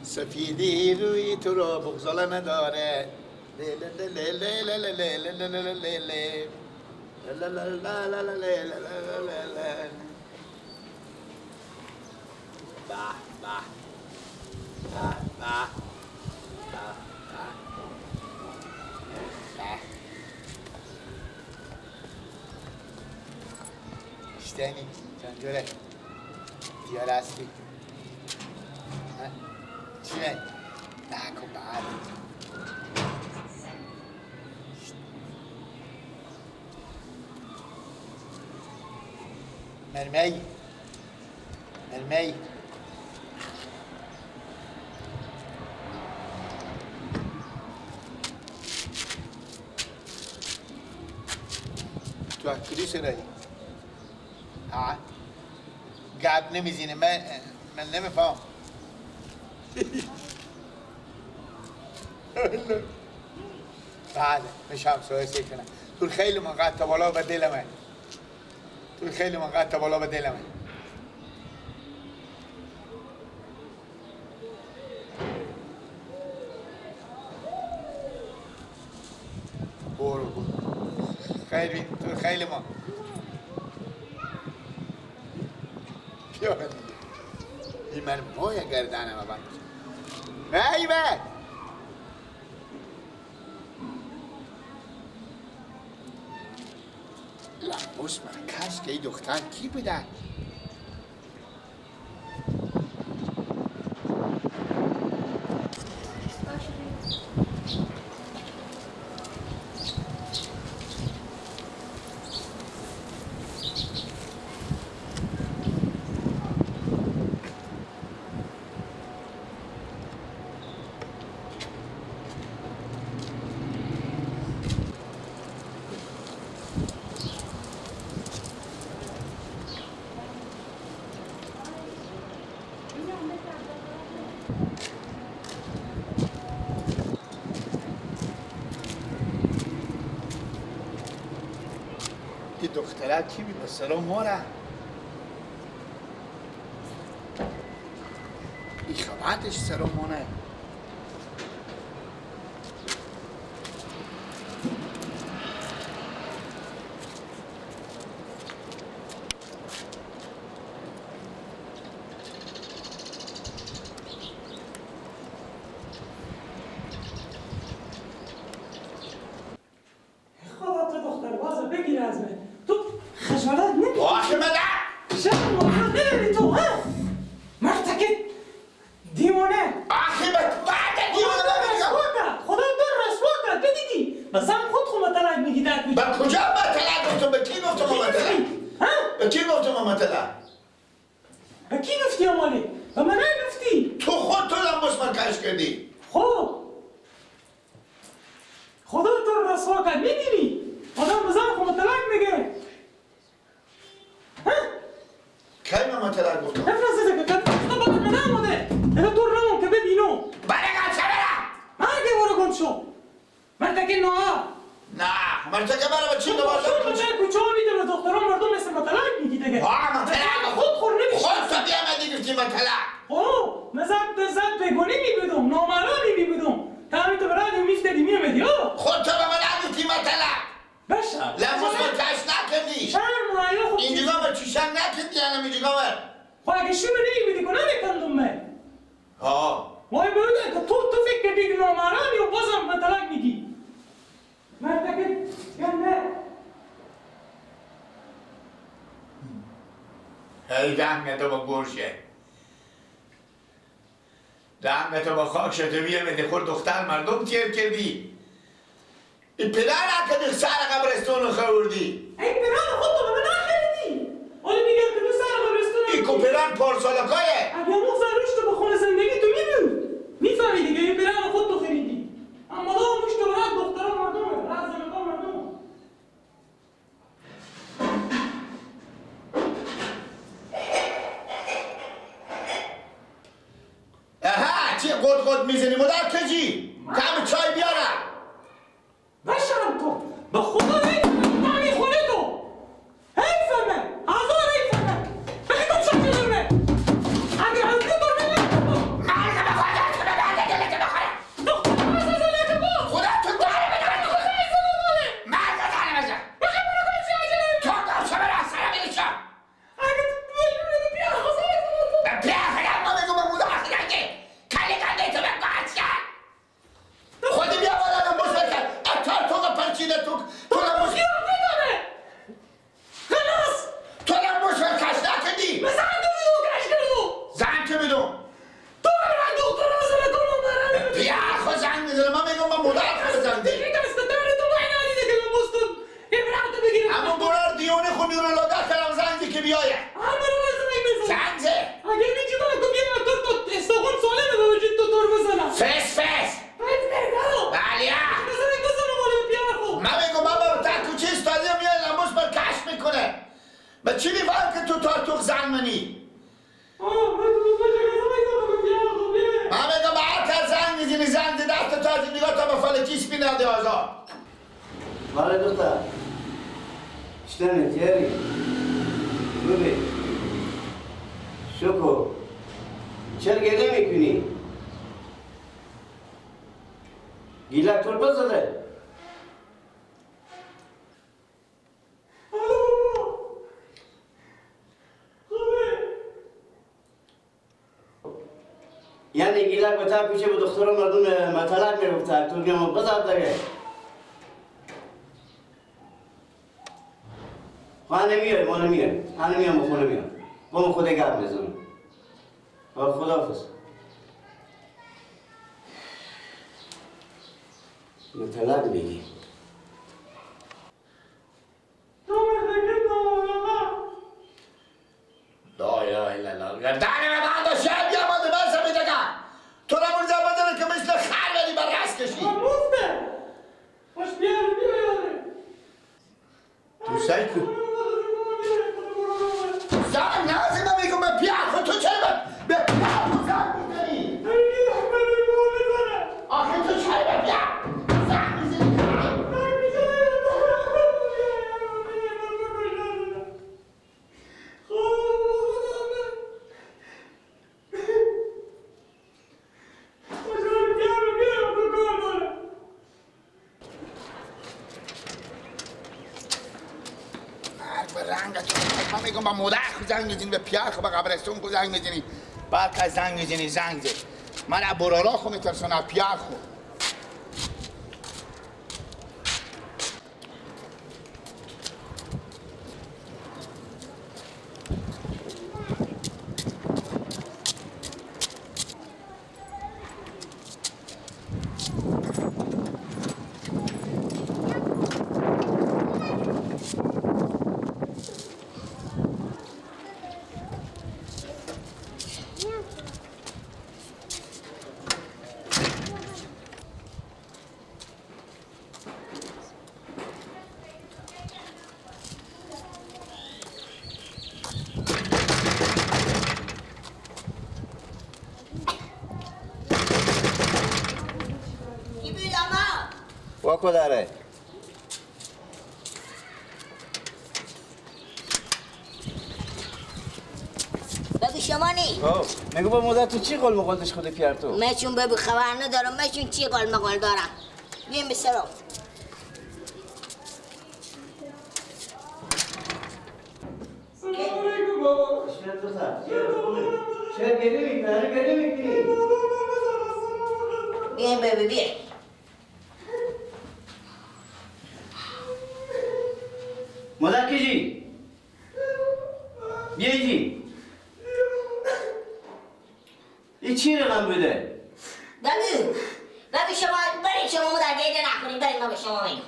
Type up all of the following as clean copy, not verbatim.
سفیدی روی تو را بغزاله نداره. به به به به به. اشتنی چنجوره دیار هستی چی نه؟ نکن بعد مرمی مرمی. تو از کجا سرایی؟ ها؟ گپ نمیزینه. من نمیفهم. بله میشم سوال کنم. تو خیلی من قطع بالا به دل من. تو خیلی من قطع بالا به دل من. برو برو. خیلی تو خیلی ما. بیا دیگه. این من پای گردنم بند. نه ایمه. لباس من کش که این دختر کی بودن؟ دختره کی بی سلام ماره ای خبرتش سلام مانه. خدا تو دختر بازو بگیر از من. تو خجالت نمی‌کنی؟ آخه من نه شرم نداری تو ها؟ مرتکه دیوانه. آخه بعد دیوانه نمیگم. خدا تو رسوا کرد. بدیدی بزن خود خو مطلع میگی در کجا؟ به کجا مطلع گفتم؟ به کی گفتم مطلع؟ ها؟ به کی گفتم مطلع؟ به کی گفتی امالی؟ به من نگفتی. تو خود تو لامبوس من کش کردی. خب خدا تو رسوا کرد. میبینی؟ آدم بزن خو مطلع میگه. ها؟ کی من مطلع گفتم؟ نفرسته که تو باید من آمده. الا تو رو که ببینو. برگرد چرا؟ مرگ برو گم شو. مرتکه نه. نه مرتکه برو چی دوباره؟ تو چه کوچه میدم دختران مردم مثل مطلع میگی دیگه. آه مطلع خود خور نمیشه. خود تو بیامدی گفتی مطلع. اوه مزد زد بگونی میبودم نامرامی میبودم. تا تو برای میفتادی میامدی. خود تو به من گفتی مطلع. بشه. لفظ من کش نکردی. شرم و خود اینجا من چیشن نکردی الان اینجا من. خب اگه شما نمیبودی کنه نکندم من. ها. وای بوده که تو فکر کردی که نامرامی و بازم مطلع میگی. مرتکه گنده. هی رنگ تو با گرشه. رنگ تو با خاک شده بیامدی خود دختر مردم تیر کردی. این پدر نکردی سر قبرستون خوردی. ای پدر خود تو به من نخریدی. ولی میگم که تو سر قبرستون. این کوپران پارسالکایه. اگه مخزن تو به خونه زندگی تو میبود. میفهمی دیگه این پدر خود تو خریدی. اما دا موش تو برات دختران مردمه. راز زنکا مردم. آها چی قد قد میزنی مادر کجی؟ کم چای بیارم. بشرم تو به خدا نمی خونه تو حیفمه هزار حیفمه بخی تو چه دارمه اگه هزار دارمه مرگ به خدا از این نگاه تا به فلکیش بیننده آزاد. بله دختر. شتنه تیاری. خوبه. شکر. چرا گریه میکنی؟ گیلک تور بزده. یعنی گیلک به تا پیشه به دختران مردم مطلق میگفته تو بیام بزد دیگه. خانه نمیای، ما نمیای. خانه میام خونه میام. با خود گپ میزنم. خداحافظ. مطلق میگی. لا اله الا الله. گردن من بند شب بیامده بس میدگه. تو را مرزا بداره که مثل خر بری بر رس کشی. مفته. خوش بیار بیار. تو سعی کن. زن نازم میگم به پیار خود تو چرا به پیار خود زن میزنی؟ آخه تو چرا به پیار زن میزنی؟ میگم با مادر خود زنگ میزنی، به پیار خود، به قبرستون خود زنگ میزنی، بعد که زنگ میزنی زنگ زد. من از برالا خود میترسم، از پیار خود. واکو داره. بگو شما نی. خب میگو با مادر تو چی قول مقالش خود پیار تو؟ من چون بگو خبر ندارم، من چون چی قول مقال دارم. بیم به سلام. سلام علیکم بابا. چرا گریه میکنی؟ گریه میکنی؟ بیم ببی بیم. مادر کجی؟ بیایی این چی رقم بوده؟ بگو بگو شما برید، شما مادر گریه نکنید، برید ما به شما میگم.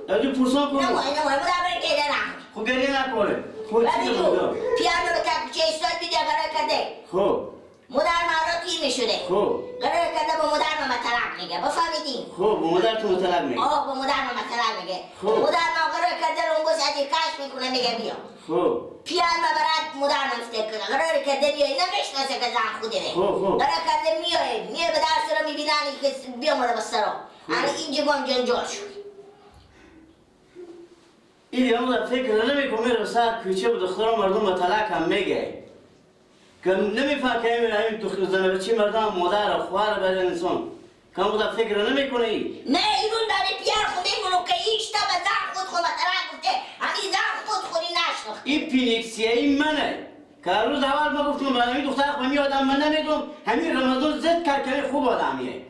بگو پرسان کن. نه نه مادر برید گریه نکنید. خب گریه نکنه. خب چی بوده؟ پیانو به تکچه ایستاد بیده قرار کرده. خب مادر مرا تیر میشده. خب قرار کرده با مادر من طلاق میگه. بفهمیدین؟ خب با مادر تو طلاق میگه. آه با مادر من طلاق میگه. خب مادر من قرار کرده اون گوش از کاش میکنه میگه بیا. خب پیان من برات مادر من فکر کنه قرار کرده بیای نمیشناسه که زن خوده. خب قرار کرده میای به درس رو میبینن که بیا مادر بسرا. یعنی اینجا گم جنجال شد. این هم فکر نمیکنه میره سر کوچه و دخترا مردم به طلاق هم میگه. که نمیفهم که همین دختر زنه بچه مردم مادر و خواهر برای انسان که هم فکر نمیکنه ای. نه ایرون داره پیار خود میمونو که ایش تا به زن خود خود طلاق گفته، همین زن خود خودی نشناخته. این پینیکسیه این منه که روز اول ما گفتم به همین دختر خود آدم من نمیدونم همین رمضان زد کرد که خوب آدمیه.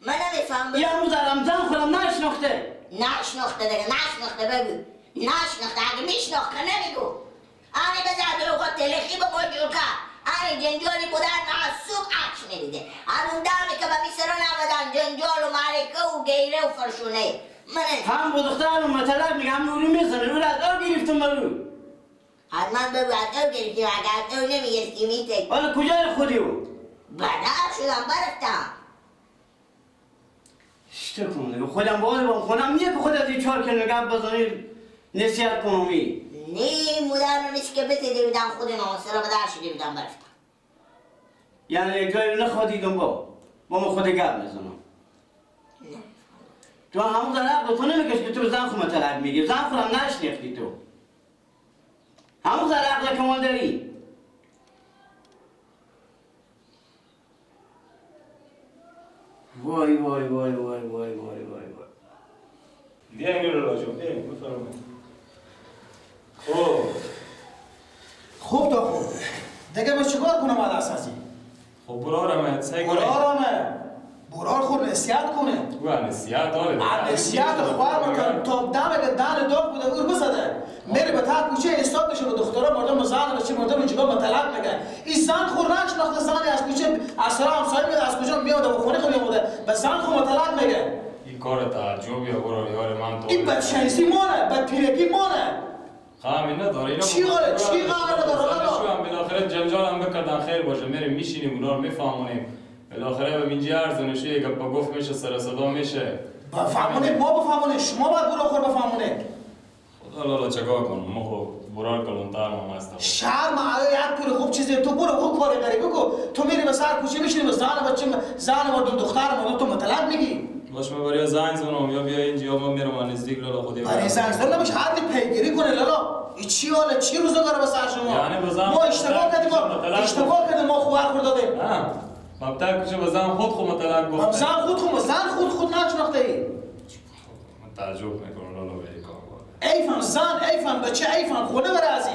من نمیفهم. یه روز رمضان خودم نشناخته. نشناخته دیگه نشناخته بگو نشناخته. اگه میشناخته نمیگو. آنی بزن دروغ تلخی به ما جور کرد. آنی جنجالی بودن از صبح عکس میریده. از اون دمی که به میسرا نبودن جنجال و معرکه و گیره و فرشونه. من هم با دخترم مطلب میگم هم نوری میزنه او از او گرفتم برو. حتما بگو از او گرفتیم. اگر از او نمیگرفتیم میتک. حالا کجای خودی او؟ بدر شدم برفتم. شته کن خودم باید با خودم نیه که خود از این 4 کلمه گپ بزنی نصیحت کنمی. نه مادر من که بزده بودم خود ناصر رو بدر شده بودم برفتم. یعنی یک جایی نخوادیدم با؟ با ما خود گپ میزنم. تو همون در عقل تو نمیکش که تو زن خود مطلب میگی، زن خودم نشنیختی تو. همون در عقل کمال داری. وای وای وای وای وای وای وای وای. بیا این رو راجع بیا بفرمایید. خب خوب تا خوب دیگه من چیکار کنم از اساسی؟ خب برارمه سعی کنه. برارمه برار خود نصیحت کنه. او نصیحت داره. نصیحت خوار میکنه تا دم که دن داغ بوده او بزده. میره به تا کوچه استاد میشه به دخترا مردم زن بچه مردم اینجا مطلب میگه. این زن خور نشناخته زنی از کوچه اسرا همسایه میاد از کجا میاد و خونه خود میاد به زن خو مطلب میگه. این کار تعجب یا برار یار من تو. این بدشانسی مانه، بدپیرگی مانه. غمی نداره اینا. چی غاره؟ چی غاره نداره؟ شو هم بالاخره جنجال هم بکردن خیر باشه میریم میشینیم اونا رو میفهمونیم. بالاخره به اینجا ارزونشی یک گپ گفت میشه سر صدا میشه. بفهمونه ما بفهمونه شما باید برو خور بفهمونه. خدا لالا چیکار کنم ما خب برار کلونتر ما هستم. شرم علی یک پول خوب چیزی تو برو اون کار غریبه کو تو میری به سر کوچه میشینی به زن بچه زن مردم دختر مردم تو مطلب میگی. باش من برای زنگ زنم یا بیا اینجا یا من میرم نزدیک لالا خودی. برای زنگ زدن نمیشه هر پیگیری کنه لالا. این چی حاله چی روزگاره به سر شما؟ یعنی بزن ما اشتباه کردیم ما اشتباه کردیم ما خوار خور دادیم. مبتر کوچه به زن خود خو مطلب گفت. زن خود خو زن خود خود نشناخته ای. من تعجب میکنم لالا به این کار. ایفم زن ایفم بچه ایفم خونه برازی.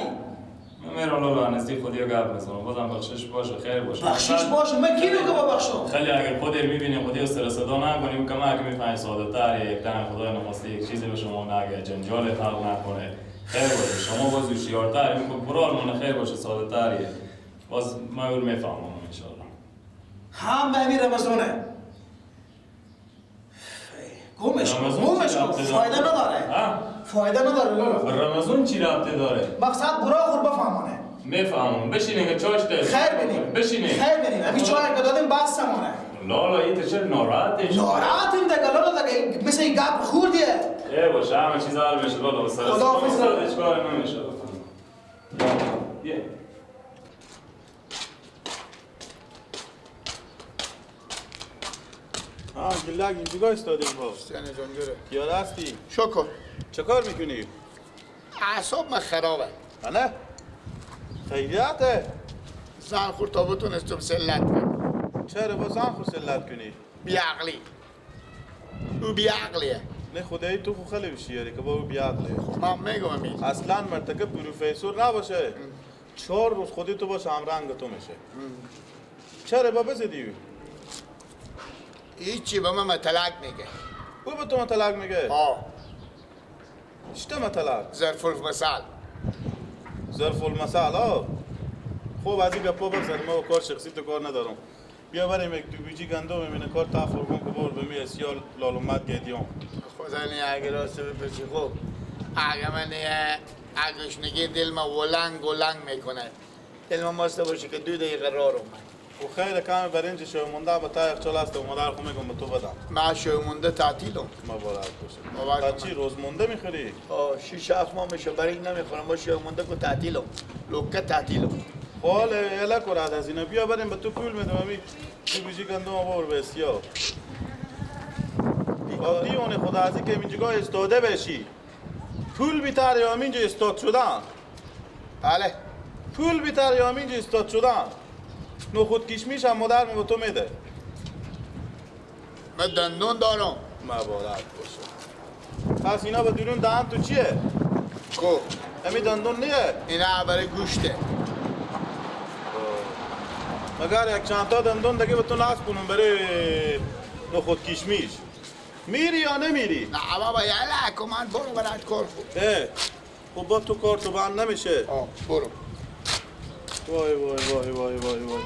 من میرم لالا نزدیک خودی گپ میزنم بازم بخشش باشه خیر باشه. بخشش باشه من کی رو ببخشم؟ خیلی اگر خودت میبینی خودی سر صدا نکنیم که من اگه میفهمی ساده تر یک دم خدای نخواسته یک چیزی به شما نگه جنجال خلق نکنه خیر باشه شما باز هوشیارتر میگم برار خیر باشه ساده تریه باز من اون میفهمم ان شاء الله. هم به امیر رمضانه گمش گمش فایده نداره. فایده نداره لالا. رمضان چی ربطه داره؟ مقصد برا خور بفهمونه. میفهمم بشینه که چاش ده. خیر بینیم. بشینه. خیر بینیم. همین چای که دادیم بس سمانه. لالا این تو چرا ناراحتی؟ ناراحتیم دیگه لالا دیگه مثل این گپ خوردیه. ای باشه همه چیز حل میشه لالا سر. خداحافظ لالا. هیچ کاری نمیشه. بیا. آه گلگ اینجا ایستادیم با سیانه جان جوره یاد هستی؟ شکر چه کار میکنی؟ اعصاب من خرابه. نه؟ خیریته؟ زن خور تا بتونستم سلت کنی. چرا با زن خور سلت کنی؟ بیعقلی او بیعقلیه. نه خدایی تو خو خیلی هوشیاری که با او بیعقلیه. من میگم امین اصلا مرتکه پروفسور نباشه 4 روز خودی تو باشه هم رنگ تو میشه. چرا با بزدی او؟ هیچی به من مطلق میگه. او به تو مطلق میگه؟ آه. چطور مطلق؟ ظرف المثال. ظرف المثال آه. خب از این گپا بگذاریم ما کار شخصی تو کار ندارم. بیا بریم یک دو بیجی گندم میبینه کار تا فرگون که بور به می اسیال لالومت گدیام. خدا نه اگه راست بپرسی خب اگه من اگشنگی دل ما ولنگ ولنگ میکنه. دل ما ماسته باشه که 2 دقیقه راه رو من. و خیر کم برنج شو مونده با تا یخچال است و مادر خو میگم به تو بدم. من شو مونده تعطیلم. مبارک باشه. تا چی روز مونده میخوری؟ آه 6 7 ماه میشه برنج نمیخورم با شو مونده کو تعطیلم. لوکه تعطیلم. حال الا کرد از اینا بیا بریم به تو پول میدم امی تو بیجی گندم آور به اسیا. دیوانه خدا از اینکه اینجا استاده بشی. پول بیتر یا اینجا استاد شدن؟ بله. پول بیتر یا اینجا استاد شدن؟ نخود کشمیش هم مادر می به تو میده. من دندون دارم. مبارک باشه. پس اینا به درون دهن تو چیه؟ کو؟ امی دندون نیه؟ اینا برای گوشته. مگر یک چند تا دندون دیگه به تو نصب کنم برای نخود کشمیش. میری یا نمیری؟ نه بابا یالا کن من برو برات کار خوب. خب با تو کار تو بند نمیشه. آه برو. وای وای وای وای وای وای.